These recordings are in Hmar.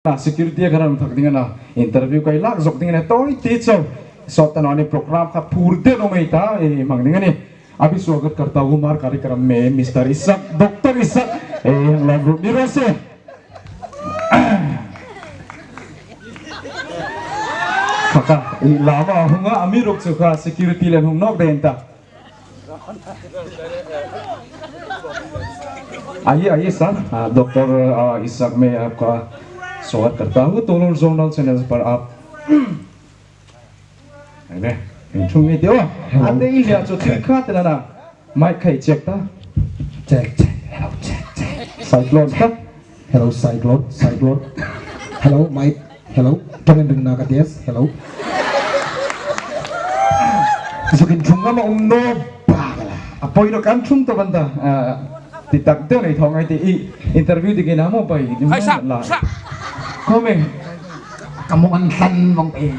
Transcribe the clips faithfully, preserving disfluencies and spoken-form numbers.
Na security ka ran thak ding a na, interview ka lak zok ding a na, tawite chau. Sawt ta naw ni, program kha phur de lo mei ta, e, hmang ding a nih. अभी स्वागत करता हूँ हमारे कार्यक्रम में मिस्टर इसक, डॉक्टर इसक, ए, हम लोग ग्रुप लीडर से। Kha kha, i lama hunga, amiruokchu kha security le hung nawk ding ta. आइए, आइए सर। आ, डॉक्टर, आ, इसक में आपका स्वागत करता हूँ। तोलूर जोनल चैनल पर आप, अरे, इंट्रो में दो। Hello। आते ही लिया, चो ठीक खा तेरा ना। Mic khai check ta. Check, check. Hello, check, check. Cyclone ta. Hello, Cyclone, Cyclone. Hello, mic. Hello. Tongen ring na ka, yes. Hello. Zukin thung ama um no ba la. A poi lo kan thung to banda. Ah, ti tak te nei thong ai ti i interview di ke na mo pai. Hai sa, la. Sa. Kome. Ka mong an san mong e.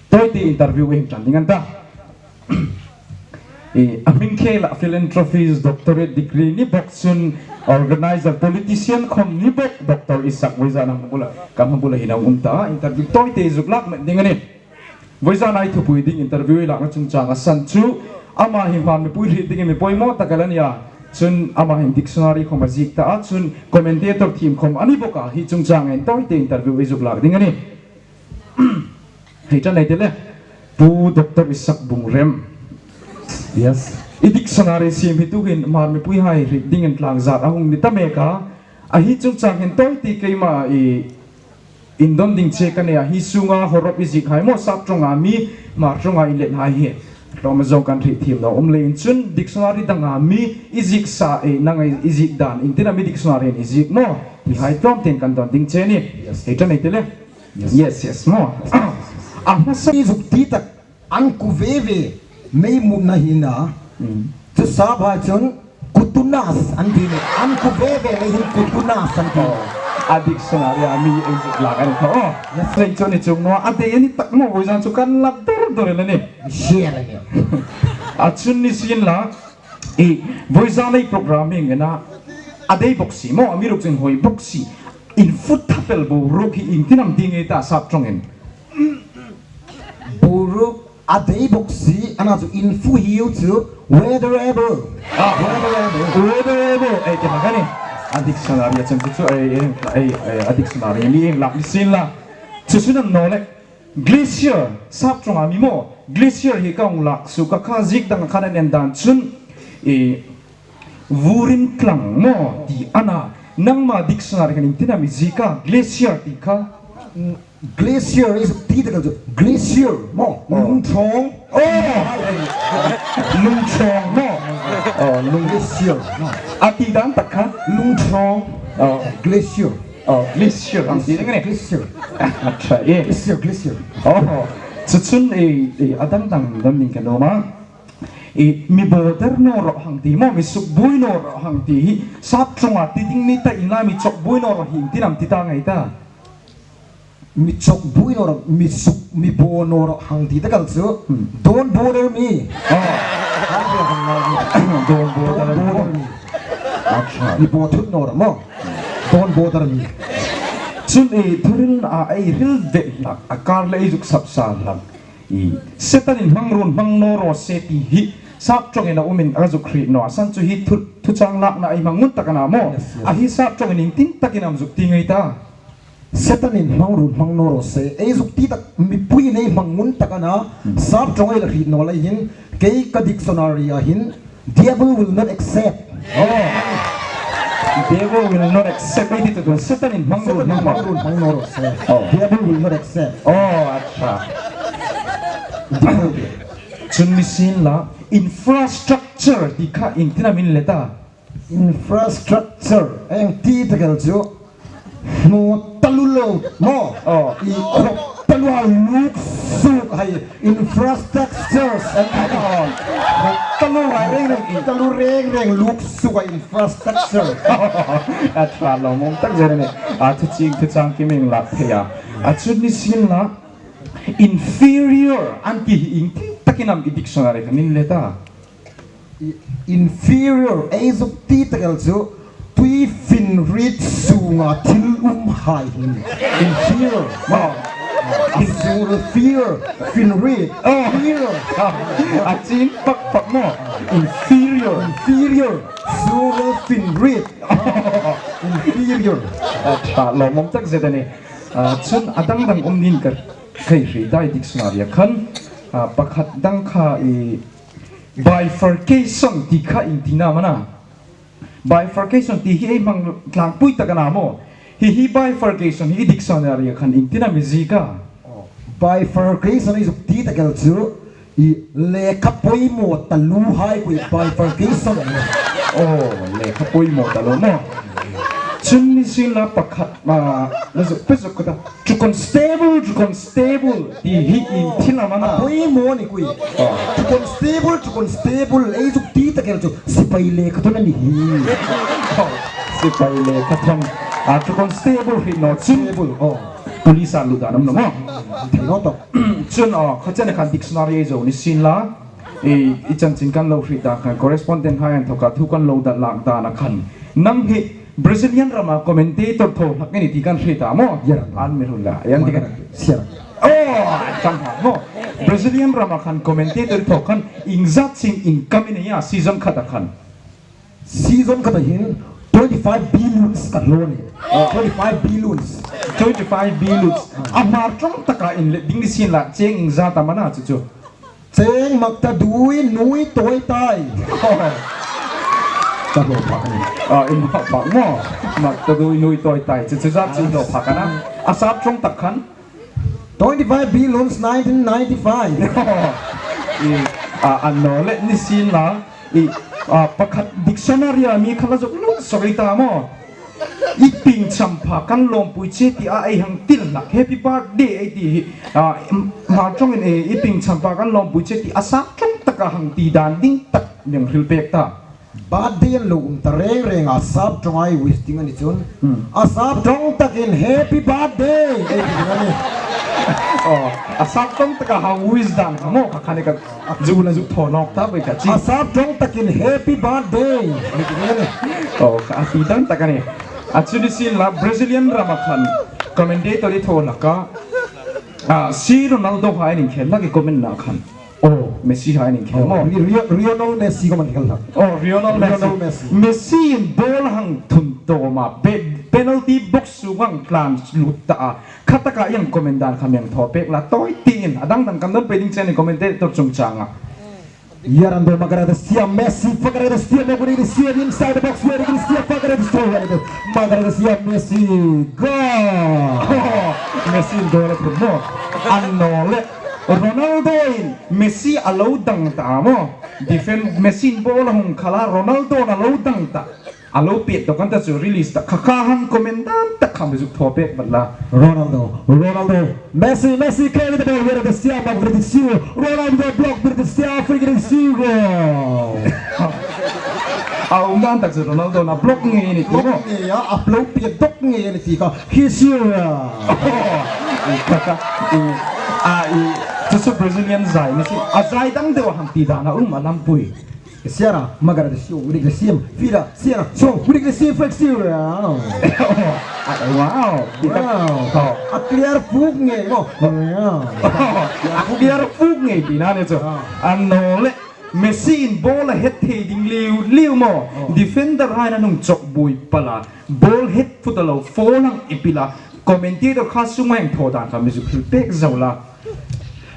Tawite interview ei hung tlan ding a ni ta. I, a hming khela philanthropist, doctorate degree ni bawk chun, organizer, politician khom ni bawk, Doctor Isaac voizana hmabula, ka hmabula hin a um ta, interview tawite zuk lak met ding a nih. Voizana ei thupui ding interview ei lakna chungchang a san chu, ama hi Hmar mipui hriet dingin mi poimaw tak a la nih a. Chun ama hin dictionary khom a ziek ta a, chun commentator thiem khom a ni bawk a, hi chungchangin tawite interview ei zuk lak ding a nih. Hei ṭan ei ti le, Pu Doctor Isaac Bungrem. Yes. I dictionary siem hi tuhin Hmar mipuihai hriet dingin tlangzar a hung ni ta mek a. A hi chungchang hin tawite keima i indon ding che ka nei a, hi sunga Horop i ziek hai maw, Sap ṭawnga mi, Hmar ṭawnga inlet hai hi. Hlawm zawng kan hriet thiem naw um leiin chun dictionary danga mi i ziek sa e, nang i ziek dan, iengtin am i dictionary-in i ziek maw? Ti hai tlawmtein kan don ding che a nih. Yes. Hei ṭan ei ti le. Yes. Yes, yes, maw? A hmasa i zuk ti tak an ku ve ve mei mutna hi a na. Mm. Chu Sap hai chun kutunas an ti ni. An ku ve ve mei hin kutunas an ti. Oh. A dictionary-a mi ei zuk lak a ni kha. Oh. Yes. Hei chu ni chung naw a, a dei a ni tak maw, voizan chu kan lak dor dor el a nih. Share a nih. A chun ni sien la. I, voizan ei program hi ngena, a dei bawk si maw, amiruokchu inhawi bawk si. Infut thapel boruok hi iengtin am ti ngei ta Sap ṭawngin? Boruok a dei bawk si, a na chu infu hi chu weatherable. Ah. Weatherable. Weatherable. Ei, ti mak a nih. A dictionary-a chun chu, ei, ei, ei, ei, a dictionary ni ei lak ni sien la. Chu chu ni naw le. Glacier, Sap ṭawnga mi maw, glacier hi ka hung lak suok a, kha ziek dang khan a nen dan chun, i, vurin tlang maw, ti a na, nangma dictionary khan iengtin am i ziek a, glacier ti kha. Glacier is ti tak chu, glacier maw, oh. Lungṭhawng. Oh, lungṭhawng maw. Oh, lung- glacier maw. A ti dan tak kha. Lungṭhawng. Oh. Glacier. Oh, glacier ang ti ding a nih. Glacier. Acha, e. Glacier, glacier. Oh, chu chun, e, e, a dang dang dam ding ka nuom a. E, mi bother naw rawh hang ti maw, mi sukbuoi naw rawh hang ti hi. Sap ṭawnga ti ding ni ta inla, mi chawkbuoi naw rawh hi iengtin am ti ta ngei ta? Mi chawkbuoi naw rawh, mi suk, mi bo naw rawh hang ti tak el chu. Hmm. Don't bother me. Oh. Don't bother me. Don't bother me. Acha. Mi bo thut naw rawh maw. Don't bother me. Chun, e, thuhrilna a ei hril ve hlak, a kar le ei zuk sapsa hlak. I, Setanin hmangruo hmang naw raw se ti hi Sap ṭawngin a umin a zuk hriet naw a, san chu hi thu, thuchang lakna ei hmang ngun tak a na maw. Yes, yes. A hi Sap ṭawngin iengtin takin am zuk ti ngei ta? Setanin hmangruo hmang naw raw se, ei zuk ti tak mipuiin ei hmang ngun tak a na, hmm, Sap ṭawng ei la hriet naw lei hin, kei ka dictionary-a hin, devil will not accept. Oh. Devil will not accept. Ei ti chu Setanin hmangruo, Setanin hmang naw raw se. Oh. Devil will not accept. Oh, acha. Chun ni sien la, infrastructure ti kha iengtin am inlet a? Infrastructure, ei ti tak el chu. Hnaw taluo lo, maw. Oh. I khawp taluo a luk suok hai. Infrastructures an ti. Oh. Taluo hai reng reng, taluo reng reng luk suok hai infrastructure. A ṭha lo mawng tak zel a nih. A thu ching, thuchang kim ei lak thei a. A chun ni sien la, inferior an ti hi iengtin takin am i dictionary khan inlet a? Inferior, ei zuk ti tak el chu, tui finriet sunga thil umhai hi. Inferior. Oh. Inferior. Finriet. Oh. Inferior. A chin pak pak maw. Inferior. Inferior. Sunga finriet. Inferior. A ṭha lawmawm tak zet a nih. A, chun a dang dang um ning ka hei hriet dai dictionary-a khan. A, pakhat dang kha i bifurcation ti kha ieng tina am a na. Bifurcation ti hi ei hmang tlangpui tak a na maw. Hi hi bifurcation hi dictionary-a khan ieng tina mi ziek a. Bifurcation ei zuk ti tak el chu i lekha poimaw taluhai kha bifurcation. Oh, lekha poimaw talu maw. Chun ni sin la pakhat ma la zuk pe zuk ka ta. To constable, to constable. Ti hi ieng thil am a na. Poimaw ni kha. Oh. To constable, to constable. Ei zuk ti tak el chu sipai lekhathon a ni hi. Oh, sipai lekhathon. A, to constable hi naw chun. Constable, oh. Police-a lut dan am naw maw. Thei naw tawh. Chun, oh, kha chen khan dictionary ei zo ni sin la. I, i chanchin kan lo hriet dan khan correspondent hai an thoka thu kan lo da lak dan a khan. Nang hi Brazilian rama commentator thaw hlak i ni ti kan hriet a maw. Yer. An mi hril la. Yan ti kan. Siar. Oh, kan ha maw. Brazilian rama khan commentator thaw khan iengzat sin income i nei a season khat a khan. Season khat a hin twenty-five billions ka hlo ni. Oh. Twenty-five billions. Twenty-five billions. A hmar ṭawng taka inlet ding ni sin la cheng iengzat am a na chu chu. Cheng mak ta dui nui toi tai. Oh. Ka hlo phak ni. Ah, in phak phak maw. Mak ta dui nui toi tai. Chu chu zat chu hlo phak a na. A sap ṭawng tak khan. Twenty-five billions nineteen ninety-five. I, a, a naw le ni sin la. I, a, pakhat dictionary-a mi kha la zuk lung sawk i ta maw. I pieng champha kan lawmpui che ti a ei hang ti hlak happy birthday ei ti hi. A, hmar ṭawngin e, i pieng champha kan lawmpui che ti a sap ṭawng taka hang ti dan ding tak mi hang hril pek ta. Birthday an lo um ta reng reng a sap ṭawnga i wish ding a ni chun. Hmm. A sap ṭawng takin happy birthday ei ti ding a nih. Oh, a sap ṭawng taka hang wish dan kha maw kha khan ka zu la zu thaw nawk ta boi ka chi. A sap ṭawng takin happy birthday. Oh, kha a ti dan tak a nih. A chu ni sin la Brazilian rama khan commentator i thaw hlak a. A, C Ronaldo hai an inkhel hlak i comment-a khan. Oh, Messi hai an inkhel maw. Ri-, Rio-, Lionel Messi khawm an inkhel hlak. Oh, Lionel Messi. Lionel Messi. Messi-in ball hang thun tawm a, pe-, penalty box sunga hang tlan lut ta a. Kha taka i hang comment dan kha mi hang thaw pek la tawi tiin. A dang dang kan don pei ding chen commentator chungchanga. Yer an do, Magradasia Messi, Magradasia, Magradasia inside the box, Magradasia, Magradasia, Magradasia Messi, goal! Messi-in goal a phun maw. A naw le. Ronaldo-in Messi a lo dang ta maw. Defend, Messi-in ball a hung khal a, Ronaldo-in a lo dang ta. A lo pet dawk an ta chu release ta. Kha kha hang comment dan tak kha mi zuk thaw pek bat la. Ronaldo, Ronaldo, Messi, Messi carry the ball, Magradasia, Magradasia, Ronaldo block, Magradasia, free kick, goal. A um dan tak chu Ronaldo-in a block ngei a ni ti maw. Block ngei a, a lo pet dawk ngei a ni ti kha. Hi sira. Kha kha, i, a i, chu chu Brazilian zai ni si. A zai dang deu hang ti dan a um a lampui. Sierra, Magradasia, Magradasia, Fira, Sierra, so, Magradasia, Flex, Sierra. Wow. Wow. Oh. A clear fuk ngei maw. Wow. A clear fuk ngei tina ni chu. Ah. A naw le, Messi-in ball a het thei ding liu liu maw. Oh. Defender hai an hung chawk buoi pal a. Ball het phut a lo, foul hang i pil a. Commentator kha sunga hang thaw dan kha mi zuk hril pek zo la.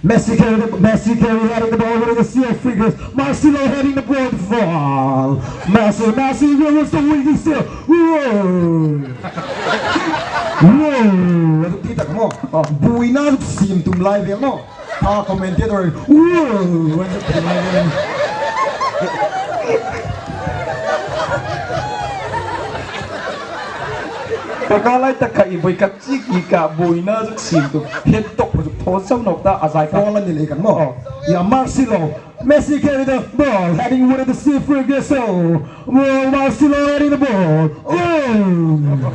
Messi carry the, Messi carry heading the ball with the C F free kick. Marcelo heading the ball for Messi, Messi, where was the wing? He's there. Whoa! Whoa! Ti tak maw. Oh. Buoina siem tum lai vel maw. Kha commentator. Whoa! Ka kha lai tak kha i buoi ka chik i ka buoina zuk siem tum. Het tok zuk thaw zo nawk ta a zai ka. Ball an ni lei kan maw. Oh. Yeah, Marcelo. Messi carry the ball, heading with the C F free kick. So, Marcelo heading the ball. Oh!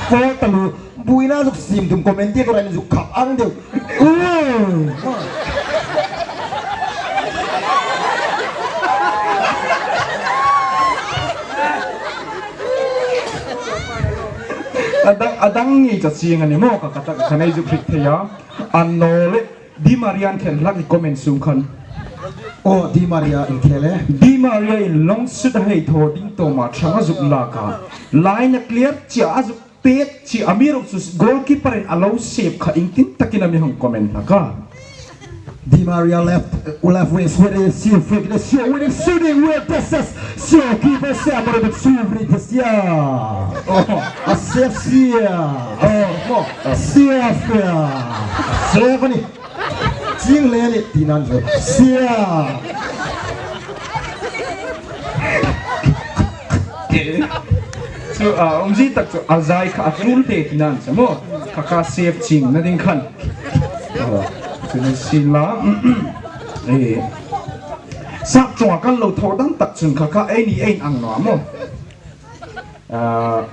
Foul taluo. Buoina zuk siem tum commentator-in zuk khap ang deu. Oh! A dang, a dang ngei chu chieng a ni maw, ka, ka, ka, ka nei zuk hriet thei a. Annawleh, Di Maria-in khen hlak i comment sung khan. Aw, Di Maria-in khel e. Di Maria-in long suit a hei thaw ding tawma ṭhang a zuk lak a. Line a clear chie a zuk pek chie, amiruokchu goalkeeper-in a lo save kha iengtin takin a mi hang comment hlak a. Di Maria left, uh, left wing, sweating, see, fake, the show, winning, shooting, with the assist, show, keeper, Sam, with the two, with the, yeah. Oh, a save, see, yeah. Oh, oh, save, yeah. Save, ni. Chieng le ni, ti nan zo. See, yeah. Chu, a, umzie tak chu, a zai kha a tul te ti nan chu maw. Kha kha save chiengna ding khan. Aw, chu ni sien la. Eh, sap ṭawnga kan lo thaw dam tak chun kha kha ei ni ei ang naw maw. Ah,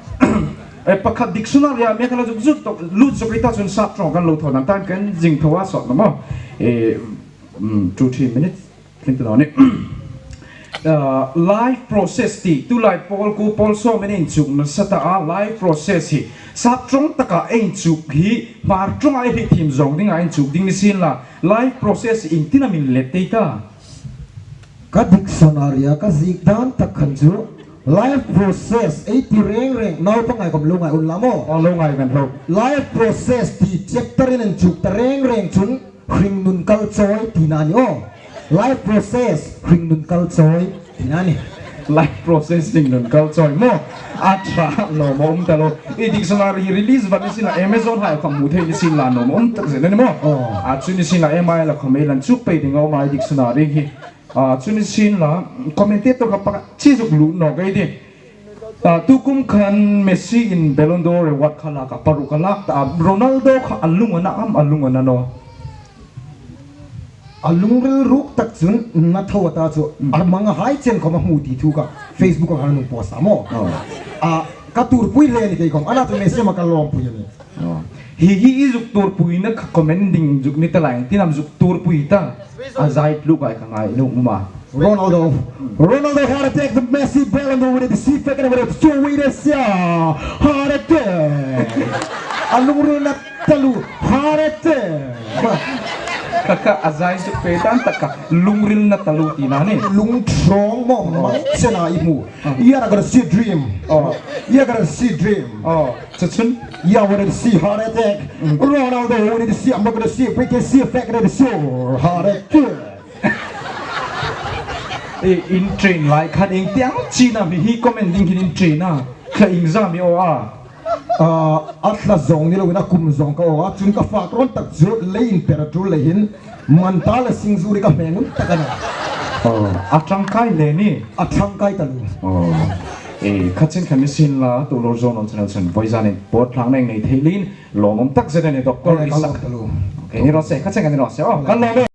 eh, pakhat dictionary-a mi kha la zuk zuk tawk, lut zuk i ta chun sap ṭawnga kan lo thaw dam tak kan zing thaw a sawt naw maw. Eh, mm, two, three minutes. Tling tu naw ni. Ah, life process ti, tulai pawl ku pawl sawm ei inchuk nasa ta a, life process hi. Sap ṭawng taka ei inchuk hi, Hmar ṭawnga ei hriet thiem zawng dinga ei inchuk ding ni sien la, life process iengtin am in let thei ta? Ka dictionary-a ka ziek dan tak khan chu, life process ei ti reng reng, naupang ngai khom lo ngai unla maw. Aw, lo ngai kan lo. Life process ti chapter-in inchuk ta reng reng chun, hringnun kal chawi tina ni aw. Life process, hringnun kal chawi tina ni. Life process, hringnun kal chawi maw. A ṭha, nuom a um ta lo. I dictionary release vat ni sien la, Amazon-a khom hmu thei ni sien la, nuom a um tak zet a ni maw. Oh. A chu ni sien la, M I-a khom ei la inchuk pei ding a um a, i dictionary hi. A chu ni sien la, commentator kha pakhat chie zuk lut naw ka ti. Ah, tukum khan Messi-in Ballon d'Or award kha lak a, paruk a lak ta a, Ronaldo kha a lung a na am, a lung a na naw? A lungril ruk tak chun na thaw a ta chu, mm, a manga hai chen khom a hmu ti thu kha Facebook-a khan a hung post a maw. Oh. Ah, ka tuorpui hle ni kei khom, a na chu Messi ma ka lawmpui a ni. Oh. Hi hi i zuk tuorpuina kha comment ding zuk ni ta lai, iengtin am zuk tuorpui ta. A zai tluk ai ka ngai lo um a. Ronaldo. Ronaldo, heart attack, the Messi, Ballon d'Or, with the C F A, and with the two, with the C R. Heart attack. A lungril na taluo, heart attack. Kha kha a zai zuk pei dan tak kha, lungril na taluo tina ni. Lung ṭhawng maw, oh, mang chena i hmu. Oh. You're gonna see dream. Oh. You're gonna see dream. Oh. Chu chun, you wanna see heart attack. Mm. Ronaldo, wanna see, I'm gonna see, we can see a fact that it's your heart attack. Eh, in train lai khan ieng tiang china mi hi comment ding hin in train a. Kha ieng zam i aw a. Ah, a thla zawng ni loin a kum zawng ka aw a. Chun ka fak rawn tak chu lei in per a tul lei hin. Man ta le sing zuri ka hmeng un tak a na. Oh, a ṭangkai le ni. A ṭangkai taluo. Oh. Eh, kha chen kha ni sien la, tu lo zo non channel chen voi zanin pawt thlang neng nei thei lin, lawmum tak zet a ni, Doctor Isak. Ka lawm taluo. Okay, ni raw se, kha chen kha ni raw se. Oh, ka lawm e.